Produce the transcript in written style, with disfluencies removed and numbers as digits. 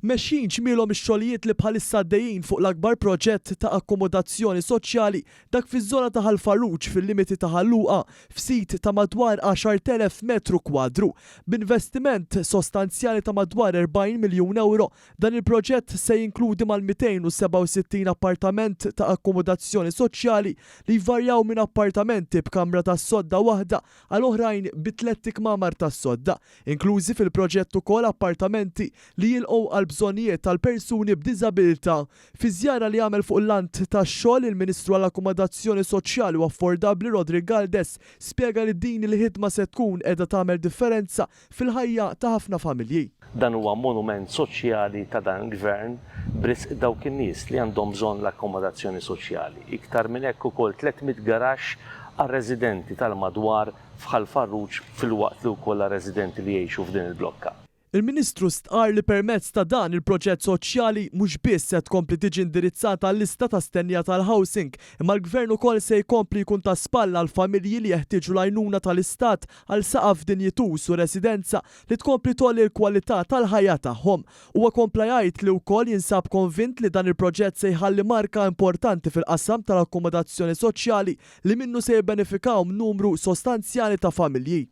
Mexjin ġmielhom ix-xogħlijiet li bħalissa għaddejjin fuq l-akbar proġett ta' akkomodazzjoni soċjali, dak fiż-żona ta' Ħal Farruġ fil-limiti ta' Ħal Luqa, f'sit ta' madwar 10,000 metru kwadru. B'investiment sostanzjali ta' madwar 40 miljun ewro, dan il-proġett se jinkludi mal-267 appartament ta' akkomodazzjoni soċjali li jvarjaw minn appartamenti b'kamra tas-sodda waħda għal oħrajn bi tlett ikmamar tas-sodda. Inklużi fil-proġett ukoll appartamenti li jilqgħu għall-bżonnijiet tal-persuni b'diżabilità. Fi żjara li għamel fuq il-lant tax-xogħol, il-Ministru għall-Akkomodazzjoni Soċjali u Affordabbli Roderick Galdes spjega li din il-ħidma se tkun qiegħda tagħmel differenza fil-ħajja ta' ħafna familji. Dan huwa monument soċjali ta' dan il-Gvern b'risq dawk in-nies li għandhom bżonn l-akkomodazzjoni soċjali. Iktar minn hekk ukoll 300 garaxx għar-residenti tal-madwar f'Ħal Farruġ filwaqt li wkoll għar-residenti li jgħixu f'din il-blokka. Il-Ministru stqarr li permezz ta' dan il-proġett soċjali mhux biss se tkompli tiġi indirizzata l-lista ta' stennija tal-housing, imma l-Gvern ukoll se jkompli jkun ta' spalla għall-familji li jeħtieġu l-għajnuna tal-Istat għal saqaf dinjituż u residenza li tkompli tgħolli l-kwalità tal-ħajja tagħhom. Huwa kompla jgħid li wkoll jinsab konvint li dan il-proġett se jħalli marka importanti fil-qasam tal-akkomodazzjoni soċjali li minnu se jibbenefikaw numru sostanzjali ta' familji.